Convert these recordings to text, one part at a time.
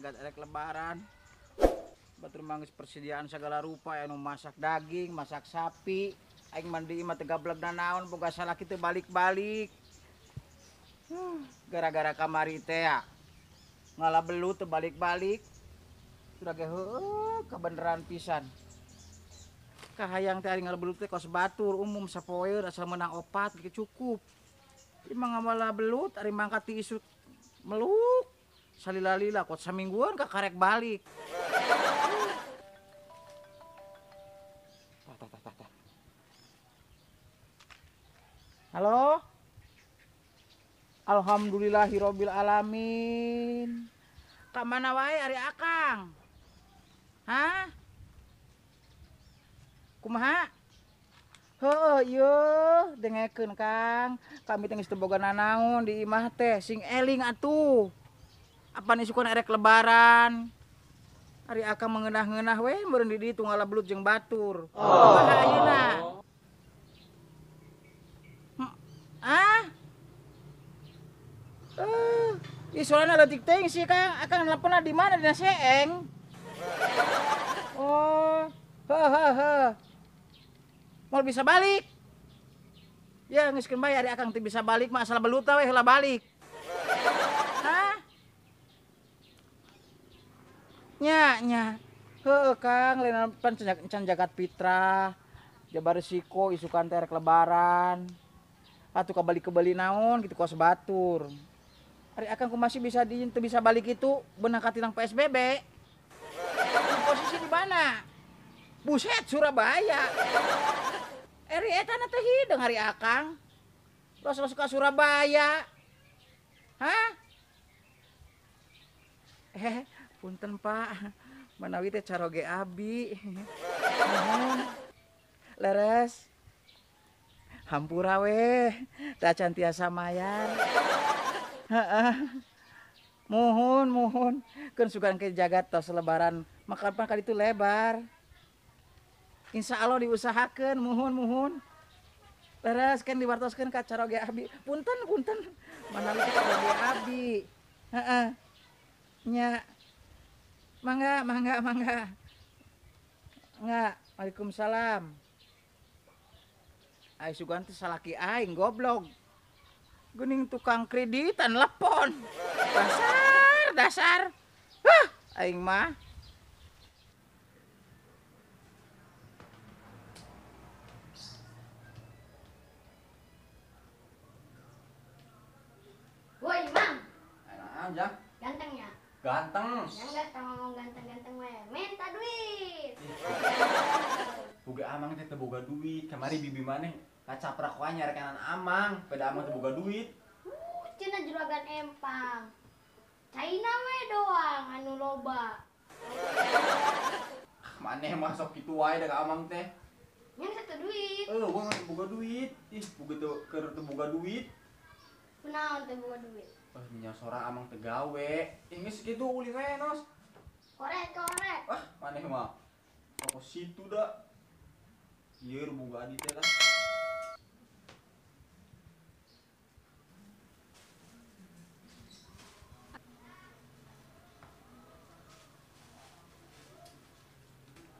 Jagat erek lebaran. Batur mah geus persediaan segala rupa anu masak daging, masak sapi. Aing mandi mah teu gableg nanaon boga salaki teu balik-balik. Gara-gara kamari teh ya. Ngala belut teu balik-balik. Sudah ge heueuh kabeneran pisan. Kahayang teh ari ngala belut teh kos batur umum sapoeun asal meunang opat ge cukup. Ieu mah ngawala belut ari mangkat ti isuk meluk salila-lila kot samingguan ka karek balik. Tah tah tah tah. Halo. Alhamdulillahirabbil alamin. Ka mana wae ari Akang? Hah? Kumaha? Heuh, ieu dengekeun Kang. Kami teh geus teu boga nanaon di imah teh, sing eling atuh. Apan isukan erek lebaran. Ari Akang mengeunah-ngeunah we meureun di ditu ngala belut jeung batur. Kumaha ayeuna? Ah? Ih soalna leutik teuing sih Kang. Akang nelponna di mana dina seeng? Oh, heuh heuh heuh. Mau bisa balik? Ya geus keun bae ari Akang teu bisa balik mah asal belut we heula balik. Hah? Nya nya. Heueuh Kang, lain pan can jagat fitrah. Jabar resiko isukan teh rek lebaran. Atuh kabalik kebeli naon kitu kos batur. Ari Akang kumasih bisa di teu bisa balik itu beunang katinang PSBB. Posisi di mana? Buset Surabaya. Eri eta na teh hideung ari Akang. Los-los ka Surabaya. Hah? Punten Pak. Manawi teh caroge abi. Nuhun. Leres. Hampura we, teh acan tiasa mayar. Heeh. Muhun, muhun. Keun sugan ke jagat tos lebaran, maka pan kali itu lebar. Insya Allah diusahakan, muhun, muhun. Leres kan diwartoskeun ka caroge abi. Punten, punten. Manawi teh caroge abi. Heeh. Nya. Mangga, mangga, mangga. Enggak, waalaikumsalam. Ai sugan teh salaki aing goblok. Geuning tukang kreditan lepon. Dasar, dasar. Hah, aing mah. Woi, Mang. Enak aja. Ganteng ya? Ganteng. Yang ganteng ngomong ganteng-ganteng we, minta duit. Boga amang teh teu boga duit. Kamari bibi maneh kacaprak wae nyarekanan amang, pada amang teu boga duit. Cenah juragan empang. China we doang anu loba. Maneh mah sok kitu wae da ka amang teh. Yang satu duit. Gua mah boga duit. Ih, boga teu keur teu boga duit. Kunaon teu boga duit? Nya sora amang teu gawe. Ih, geus kitu ulin we, Nos. Korek, korek. Ah, maneh mah. Kok situ da. Ieu boga adi teh lah.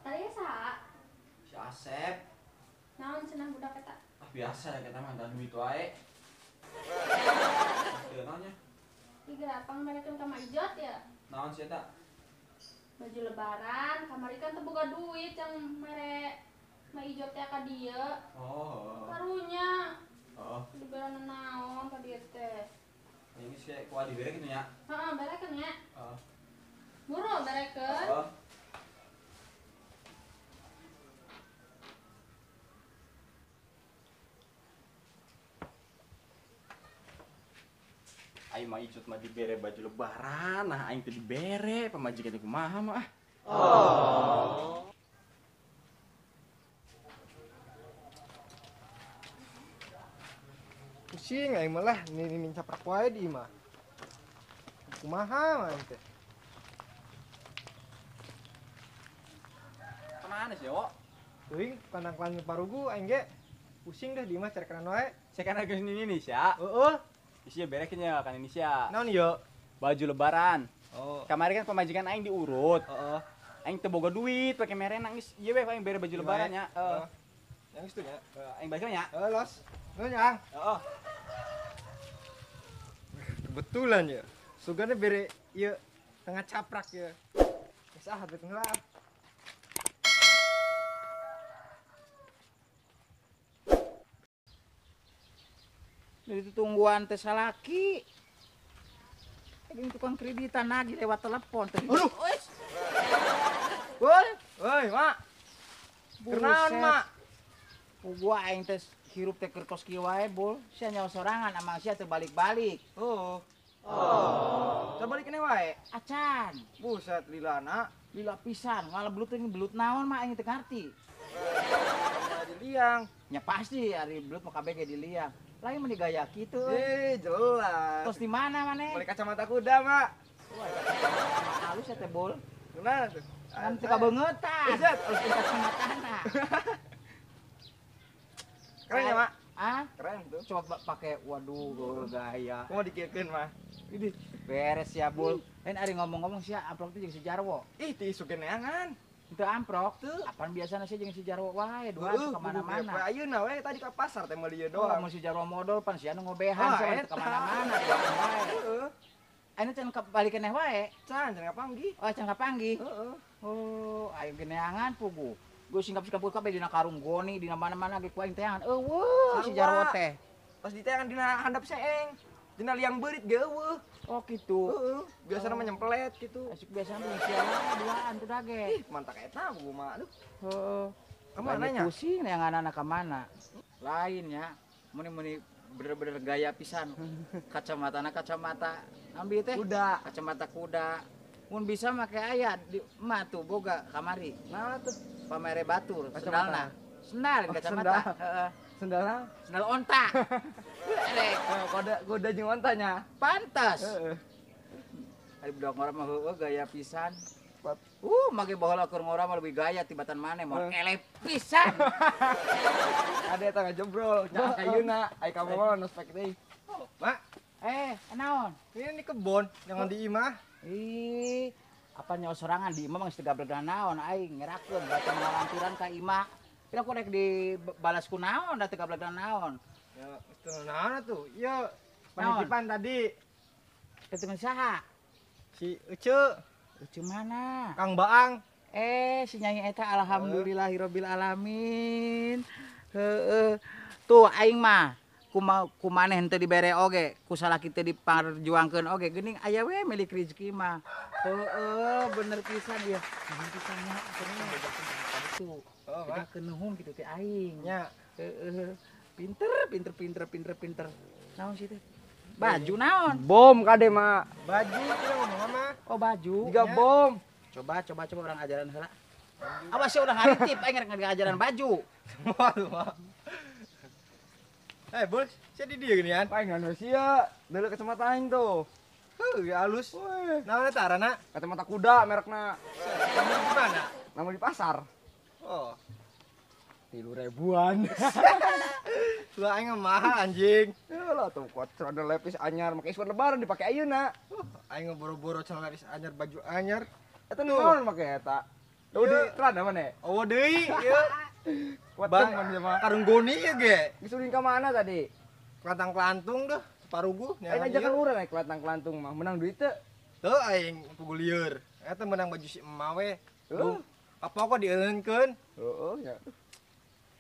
Tadi saha? Si Asep. Naon cenah budak eta? Ah, biasa ya kita mah da duit wae. Teu naonnya? Ih, gerapang merekeun ka Ijot ya? Naon sih eta? Baju lebaran, kamari kan teu boga duit yang mere Ma Ijot teh ka dieu. Oh. Karunya. Oh. Lebaran naon ka dieu teh? Ini sih kuah dibere kitu nya. Heeh, berekeun nya. Heeh. Buru berekeun. Heeh. Aing mah Ijot mah dibere baju lebaran, nah aing teh dibere pamajikan teh kumaha mah. Oh. Pusing aing mah lah, ini caprak wae di imah. Kumaha mah aing teh. Kemana sih, Wo? Teuing kandang kelan parugu aing ge. Pusing deh di imah carekenan wae. Saya kan agak ini nih, Sya. Heeh. Isinya berekin ya kan Indonesia. Naon ieu? Baju lebaran. Oh. Kamari kan pamajikan aing diurut. Heeh. Aing teu boga duit pake mere nangis. Ieu we aing bere baju lebaran nya. Heeh. Yang itu nya. Aing balik nya. Heeh, los. Nuhun ya, Ang. Heeh. Kebetulan ya. Sugane bere ieu tengah caprak ya. Geus ah beuteung heula. Dari tungguan teh salaki. Ini tukang kreditan lagi lewat telepon. Aduh. Woi, Woi, Mak. Kenaon, Mak? Gua aing teh hirup teh keur kos kieu wae, Bul. Sia nyawa sorangan amang sia teu balik-balik. Oh. Oh. Coba balik keneh wae. Acan. Buset lilana. Lila pisan, ngalah belut teh belut naon mah aing teu ngarti. Di liang. Ya pasti ari belut mah kabeh ge di liang. Lain meni gaya kitu. Eh, jelas. Terus di mana maneh? Beli kacamata kuda, Mak. Wah, kacamata halus ya teh, Bul. Gimana tuh? Kan teu kabeungetan. Halus kacamatana. Keren ya, Mak? Ah? Keren tuh. Coba pakai, waduh, gaya. Mau dikiekeun mah. Ini beres ya, Bul. Lain ari ngomong-ngomong sia amplop teh jeung si Jarwo. Ih, ti isukeun neangan. Itu amprok tuh. Apaan biasana sih jeung si Jarwo wae, dua ka mana-mana. Ayeuna we tadi ka pasar teh meuli ieu doang. doang. Mun si Jarwo modal pan sia nu ngobehan sia ka mana-mana duaan wae. Heeh. Ayeuna can balik keneh wae. Can, can kapanggih. Oh, can kapanggih. Heeh. Oh, ayo geneangan pugu. Gue singkap-singkap kabeh dina karung goni, dina mana-mana ge ku aing teangan. Eueuh si Jarwo teh. Pas diteangan dina handap seeng. Dina liang beurit ge eueuh. Oh gitu. Heeh, biasana mah nyemplet gitu. Asik biasana mah sia wae duaan tuh dage. Ih, mantak eta pugu mah. Aduh. Heeh. Ka mana nya? Pusing neanganana ka mana. Lain ya. Muni-muni bener-bener gaya pisan. Kacamatana kacamata ambil teh. Kuda. Kacamata kuda. Mun bisa make aya di emak tuh boga kamari. Nah tuh pamere batur sendalna. Sendal kacamata. Heeh. Sendalna? Sendal onta. Elek. Kuda kuda jeung ontanya. Pantas. Heeh. Ari budak ngora mah heueuh gaya pisan. Make baheula keur ngora mah lebih gaya tibatan maneh mah eleh pisan. Ada eta ngajebrol, nya ayeuna ai kamu mah nospek deui. Mak, naon? Ini di kebon, jangan di imah. Ih, apa nyawa sorangan di imah mah geus teu gablek naon aing ngerakeun batu ngalampiran ka imah. Pira ku rek dibalas ku naon da teu gablek naon. Ya, geus teu naon atuh. Ieu panitipan tadi. Ketemu saha? Si Ece. Ece mana? Kang Baang. Si Nyai eta alhamdulillahirabbil alamin. Heeh. Tuh aing mah kumaneh henteu dibere oge, ku salaki teu diparjuangkeun oge geuning aya we milik rezeki mah. Heeh, bener pisan ieu. Bener pisan nya tuh. Beda kenuhun kitu teh aing. Nya. Heeh. Pinter pinter pinter pinter pinter. Naon sih teh? Baju naon? Bom kade mah. Baju tidak ngomong mah. Oh, baju. Tiga bom. Coba coba coba orang ajaran heula. Awas ya urang haritip aing rek ngajaran baju. Moal mah. Bol, sia di dieu geuningan. Paing anu sia, deuleu kacamata aing tuh. Heuh, ya halus. Naon eta arana? Kacamata kuda merekna. Namun di mana? Namun di pasar. Oh. 3 ribuan. Lah aing mahal anjing. Lah tuh kuat celana lepis anyar make isuan lebaran dipake ayeuna. Aing boro-boro celana lepis anyar baju anyar. Eta naon make eta? Duh di celana maneh? Eueuh deui ieu. Kuat teman mah. Karung goni ieu ge. Geus ulin ka mana tadi? Kelantang-kelantung deh, separugu. Aing ajakan urang naik kelantang-kelantung mah, menang duit teu? Teu aing pugu lieur. Eta menang baju si emak we. Heeh. Apa kok dieuleunkeun? Heeh nya.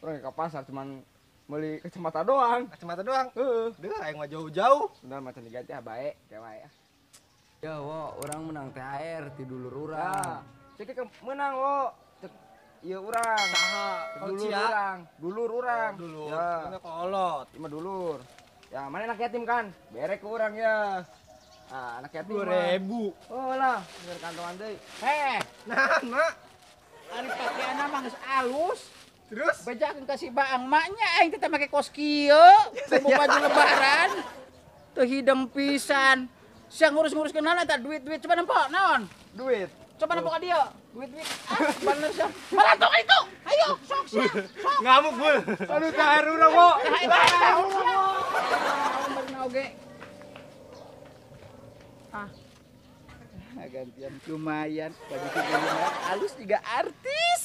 Urang ke pasar cuman beli kacamata doang. Kacamata doang? Heeh. Deuh aing mah jauh-jauh. Udah macan diganti ah bae, teh wae. Ya wo, urang menang THR ti dulur urang. Cek menang wo. Cek ieu urang. Saha? Dulur urang. Dulur urang. Dulur. Ya. Kolot. Ima dulur. Ya, mana anak yatim kan? Bere ku urang ya. Ah, anak yatim 2000. Oh lah, biar kantongan deui. Heh, nah, Mak. Ari pakaianna mah geus alus. Terus bejakeun ka si Baang maknya aing teh make kos kieu, teu baju lebaran. Teu hideng pisan. Sia ngurus-nguruskeun naon eta duit-duit coba nempo naon? Duit. Coba nempo ka dieu. Duit-duit. Ah, bener sia. Malantok itu. Ayo, sok sia. Sok. Ngamuk, Bul. Aduh, THR urang, wo. THR urang, wo. Bener oge. Ah. Gantian lumayan baju lumayan halus juga artis.